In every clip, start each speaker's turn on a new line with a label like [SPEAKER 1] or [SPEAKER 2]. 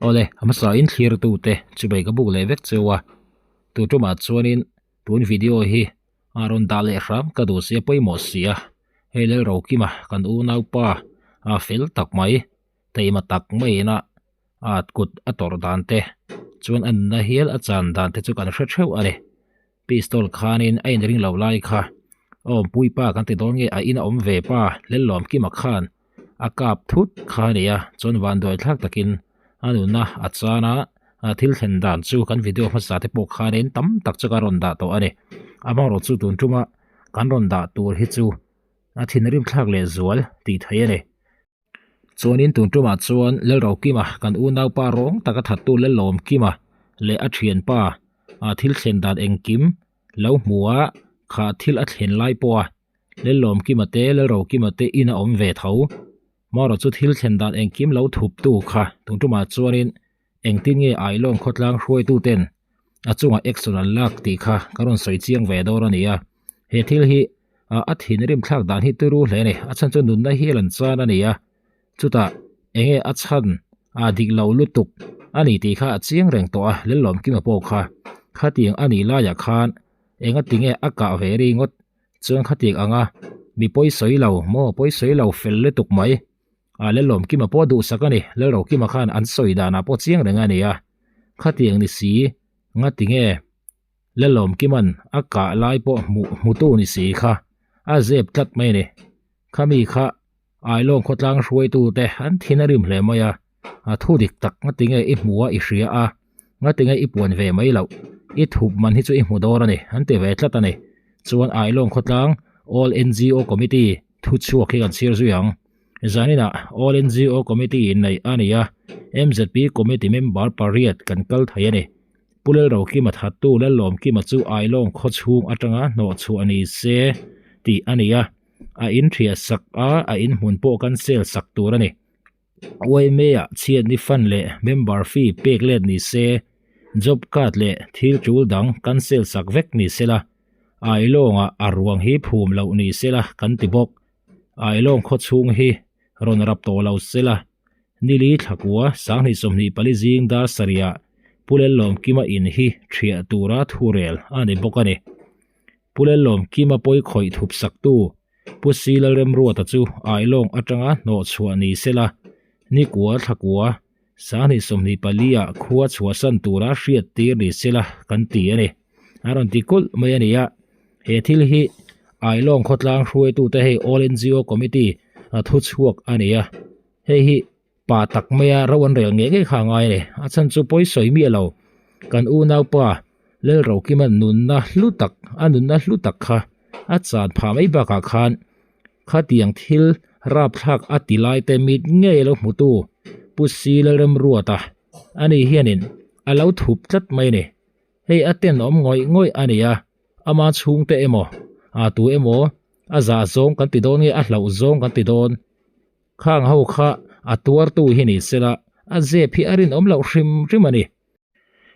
[SPEAKER 1] Awle, a hmasa in thlir tute chubei ka buk leh vek cheu a, tu tumah chuanin tun video hi a rawn dah leh hram ka duh sia pawimawh si a, hei Lalrokima kan unaupa a fel tak mai taima tak maiin a at kut a tawrh dan te chuan a nunna hial a chan dan te chu kan hre theuh a ni. Pistol khanin a inring lo lai kha a awmpui pa kan ti dawn nge a in a awm ve pa Lellawmkima khan a kap thut kha a ni a, chuan vanduai thlak takin a nunna a chan a, thil thlen dan chu kan video hmasa te pawh khanin tam tak chu ka rawn dah tawh a ni. Amaherawhchu chu tun tuma kan rawn dah tur hi chu a thinrim thlak leh zual tih theih a ni. Chuanin tun tumah chuan Lalrokima kan unaupa rawng taka thattu Lalawmkima leh a thianpa ah thil thlen dan engkim lo hmu a, kha thil a thlen lai pawha Lalawmkima te Lalrokima te in a awm ve tho. Marawh chu thil thlen dan engkim lo thuptu kha tun tumah chuanin engtin nge Ailawng khawtlang hruaitu ten a chungah action an lak tih kha ka rawn sawi chiang ve dawn a ni a. He thil hi a thinrim thlak dan hi turu hle a ni. A chhan chu nunna hi a lan chan a ni a, chutah enge a chhan a dik lo lutuk a ni tih kha a chiang reng tawh a, Lellawmkima pawh kha khatiang a nih laiah khan enga tinge a kah ve ringawt chuan khatiang anga mi pawi sawi lo maw pawi sawi lo fel lutuk mai. A Lellawmkima pawh duhsak a ni, Lalrokima khan an sawi danah pawh chiang reng a ni a, khatiang ni si ngati nge Lellawmkima'n a kah lai pawh hmuh hmutu ni si kha a zep tlat mai a ni. Khami kha Ailawng khawtlang hruaitute an thin a rim hle mai a, a thu dik tak ngati nge i hmu a i hria a, ngati nge i puan ve mai loh, i thup man hi chu i hmu dawn a ni an ti ve tlat a ni. Chuan Ailawng khawtlang All NGO Committee thuchhuak hi kan chhiar zui ang. Zaninah All NGO Committee in neih a ni a, MZP Committee member pariat kan kal thei a ni. Pu Lalrokima thattu Lallawmkima chu Ailawng khaw chhung atanga hnawh chhuah ni se tih a ni a, a in thiah sak a, a in hmun pawh kan sel sak tur a ni. YMA-ah chhiatni fund leh member fee pek let ni se, job card leh thil tul dang kan sel sak vek ni sela, Ailawngah a ruang hi phum loh ni sela kan ti bawk. Ailawng khaw chhung hi rawn rap tawh lo sela, nili thlakua 2024 zing dar sarihah Pu Lellawmkima in hi thiah tura thurel a ni bawk a ni. Pu Lellawmkima pawi khawih thup saktu Pu Si Lalremruata chu Ailawng atanga hnawh chhuah ni sela, nikua thlakua 2024 ah khua chhuahsan tura hriat tir ni sela kan ti a ni. A rawn ti kulh mai a ni a, he thil hi Ailawng khawtlang hruaitute hei All NGO Committee a thu chhuak a ni a, hei hi pa tak maia ro an rel ngei ngei kha a ngai a ni. A chhan chu pawi sawi miah lo, kan unaupa Lalrokima'n nunna hlu tak, a nunna hlu tak kha a chan phah mai bakah khan khatiang thil rapthlak a ti lai te mit ngei a lo hmutu Pu Si Lalremruata ani hianin a lo thup tlat mai a ni. Hei a tenawm ngawih ngawih a ni a, ama chhungte emaw, a tu emaw a zah zawng kan ti dawn nge a hlauh zawng kan ti dawn. Khang ho kha a tuartu hi ni sela a zep hi a rinawm loh hrim hrim a ni.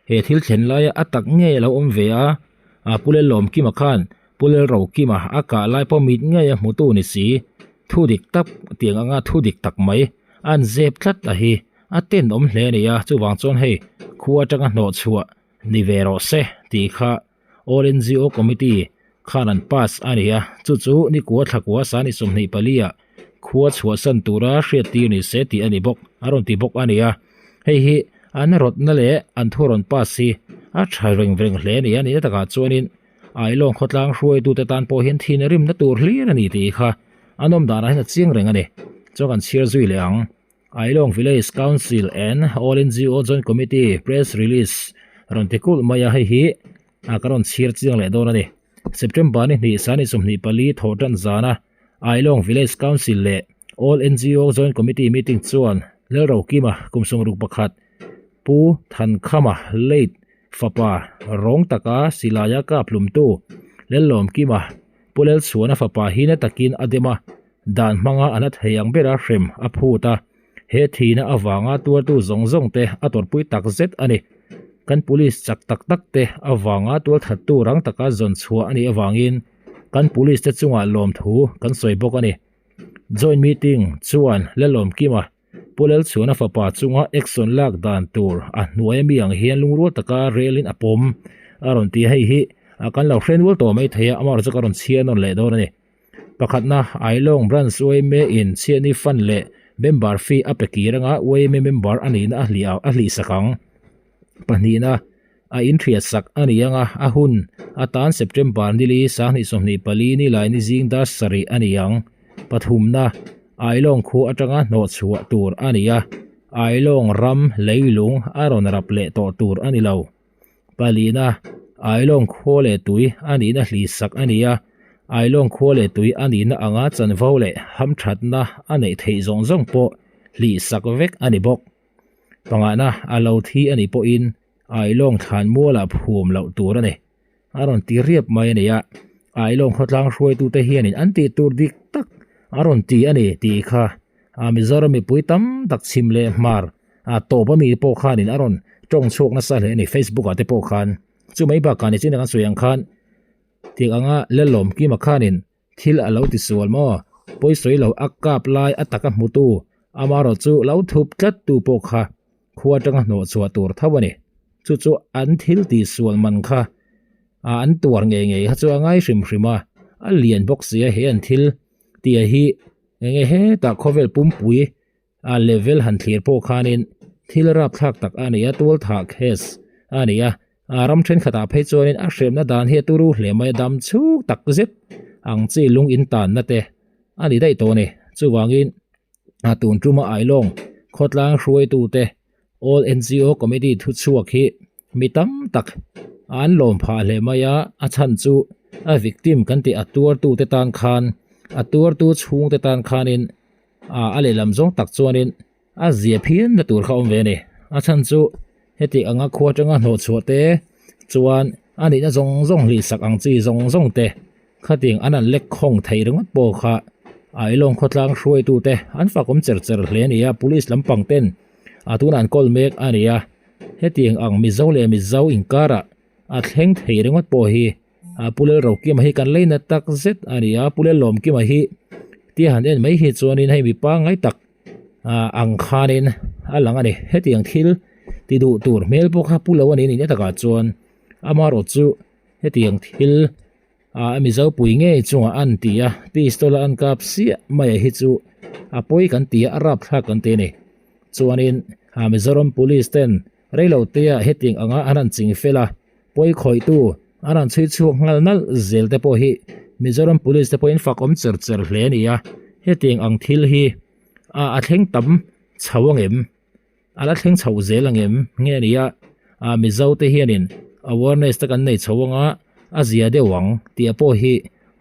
[SPEAKER 1] He thil thlen laia a tak ngei a lo awm ve a, a Pu Lellawmkima khan Pu Lelrokima a kah lai pawh mit ngei a hmutu ni si, thu dik tak tiang anga thu dik tak mai an zep tlat a hi a tenawm hle a ni a, chuvang chuan hei khua atanga hnawh chhuah ni ve rawh se tih kha All NGO Committee khan an pass a ni a, chu chu nikua thlakua sani 24 ah khua chhuahsan tura hriat tir ni se tih a ni bawk a rawn ti bawk a ni a, hei hi an rawtna leh an thu rawn pass hi a tha reng reng hle a ni a, nihna takah chuanin Ailawng khawtlang hruaitute tan pawh hian thin rimna tur hlir a ni tih kha an awm danah hian a chiang reng a ni, chuan kan chhiar zui leh ang. Ailawng Village Council and All NGO Joint Committee Press Release rawn ti kulh mai a, hei hi a ka rawn chhiar chiang leh dawn a ni. September ni hnih sani 24 thawh tan zana Ailawng Village Council leh All NGO Joint Committee meeting chuan Lalrokima kum 61 Pu Thankhama late fapa rawng taka silaia kap hlumtu Lallawmkima Pu Lalchhuana fapa hi na takin a dem a, Dan hmanga a la thei ang bera hrem a phut a, he thihna avanga tuartu zawng zawng te a tawrhpui tak zet a ni. Kan police chak tak tak te avanga tualthattu rang taka zawn chhuah a nih avangin kan police te chungah lawmthu kan sawi bawk a ni. Joint meeting chuan Lalawmkima. Pu Lalchhuana fapa chunga action lak dan tur a hnuai ami ang hian lungrual taka relin a pawm a rawn ti a, hei hi kan lo hre nual tawh mai thei a, amaherawhchu ka rawn chhiar nawn leh dawn a ni. Pakhatna, Ailawng Branch yma in chhiatni fund leh member fee a pe kir anga yma member a nihna a hlih a hlih sak ang. Pahnihna, a inhriat sak a ni anga a hun atan September nili 2024 nilai ni zing dar sarih a ni ang. Pathumna, Ailawng khua atanga hnawhchhuah tur a ni a, Ailawng ram leilung a rawn rap leh tawh tur a ni lo. Palina, Ailawng khua leh tui a nihna hli sak a ni a, Ailawng khua leh tui a nihna anga chanvo leh hamthatna a neih theih zawng zawng pawh hlih sak vek a ni bawk. Pangahna, a lo thi a nih pawhin Ailawng thlan mualah phum loh tur a ni. A rawn ti riap mai a ni a, Ailawng khawtlang hruaitute hianin an tih tur dik tak a rawn ti a ni tih kha a Mizoram mipui tam tak chhim leh hmar a tawp ami pawh khanin a rawn tawng chhuak nasa hle a ni Facebook ah te pawh khan. Chu mai bakah ni chin a kan sawi ang khan tiang anga Lalawmkima khanin Thil a lo ti sual maw? Pawisawi lo a kap lai a taka hmutu amarawh chu lo thup tlat tu pawh kha khua atanga hnawh chhuah tur tho a ni. Chu chu an thil tih sual man kha a an tuar ngei ngei kha chu a ngai hrim hrim a, a lian bawk si a he an thil tih a hi enge hetah khawvel pumpui A level han thlir pawh khanin thil rapthlak tak a ni a, tual thah case a ni a, a ram thenkhatah phei chuanin a hremna dan hi a turu hle mai a, dam chhuk tak zet ang chi lung in tanna te a ni daih tawh a ni. Chuvangin a tun tuma Ailawng khawtlang hruaitute All NGO Committee thuchhuak hi mi tam tak an lawm phah hle mai a, a chhan chu a victim kan tih a tuartute tan khan a tuartu chhungte tan khanin Ah a lehlam zawng tak chuanin a zia phian na tur kha awm ve a ni. A chhan chu heti anga khua atanga hnawh chhuah te chuan a nihna zawng zawng hlih sak ang chi zawng zawng te khatiang an an lek khawng theih ringawt pawh kha Ailawng khawtlang hruaitu te an fak awm cher cher hle a ni a, police lampang ten a tunah an kawl mek a ni a. Hetiang ang Mizo leh Mizo inkarah a thleng thei ringawt pawh hi A Pu Lalrokima hi kan leina tak zet a ni a, Pu Lallawmkima hi tia han en mai hi chuanin hei mi pangngai tak ang khanin a lang a ni. Hetiang thil ti duh tur hmel pawh kha pu lo a ni nih takah chuan amaherawh chu hetiang thil a Mizo pui ngei chungah an ti a, pistol a an kap siah mai a hi chu a pawi kan ti a, a rapthlak kan ti a ni. Chuanin Mizoram Police ten Reilotea hetiang anga an han ching fel a, pawi khawihtu an han chhui chhuak nghal nalh zel te pawh hi Mizoram Police te pawhin fak awm cher cher hle a ni a, hetiang ang thil hi a a thleng tam chho angem? A la thleng chhoh zel angem? Nge ni a, a Mizo te hianin awareness te kan nei chho anga a zia deuh ang tih a pawh hi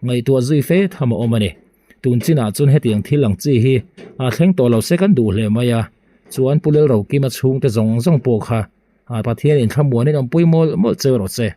[SPEAKER 1] ngaihtuah zui fe tham a awm a ni. Tun chinah chuan hetiang thil ang chi hi a thleng tawh lo se kan duh hle mai a, chuan Pu Lalrokima chhungte zawng zawng pawh kha Pathianin thlamuanin awmpui mawlh mawlh che rawh se.